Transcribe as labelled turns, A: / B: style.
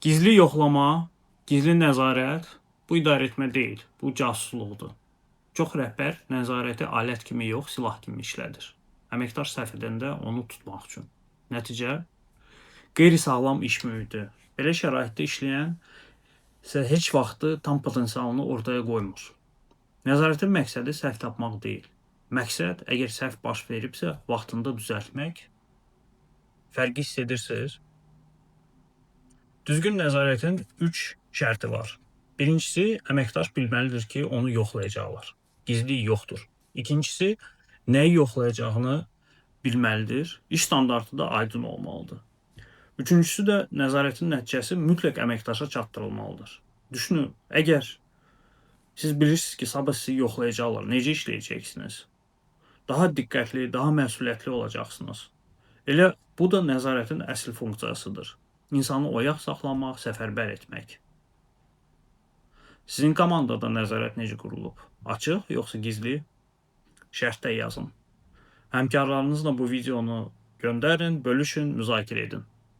A: Gizli yoxlama, gizli nəzarət bu idarəetmə deyil, bu casusluqdur. Çox rəhbər nəzarəti alət kimi yox, silah kimi işlədir. Əməkdaş səhv edəndə onu tutmaq üçün. Nəticə: qeyri-sağlam iş mühiti. Belə şəraitdə işləyən isə heç vaxtı tam potensialını ortaya qoymur. Nəzarətin məqsədi səhv tapmaq deyil. Məqsəd, əgər səhv baş veribsə, vaxtında düzəltmək. Fərqi hiss edirsiniz? Düzgün nəzarətin 3 şərti var. Birincisi, əməkdaş bilməlidir ki, onu yoxlayacaqlar. Gizlilik yoxdur. İkincisi, nəyi yoxlayacağını bilməlidir. İş standartı da aydın olmalıdır. Üçüncüsü də nəzarətin nəticəsi mütləq əməkdaşa çatdırılmalıdır. Düşünün, əgər siz bilirsiniz ki, sabah sizi yoxlayacaqlar, necə işləyəcəksiniz? Daha diqqətli, daha məsuliyyətli olacaqsınız. Elə bu da nəzarətin əsl funksiyasıdır. İnsanı oyaq saxlamaq, səfərbər etmək. Sizin komandada nəzarət necə qurulub? Açıq yoxsa gizli? Şərhdə yazın. Həmkarlarınızla bu videonu göndərin, bölüşün, müzakirə edin.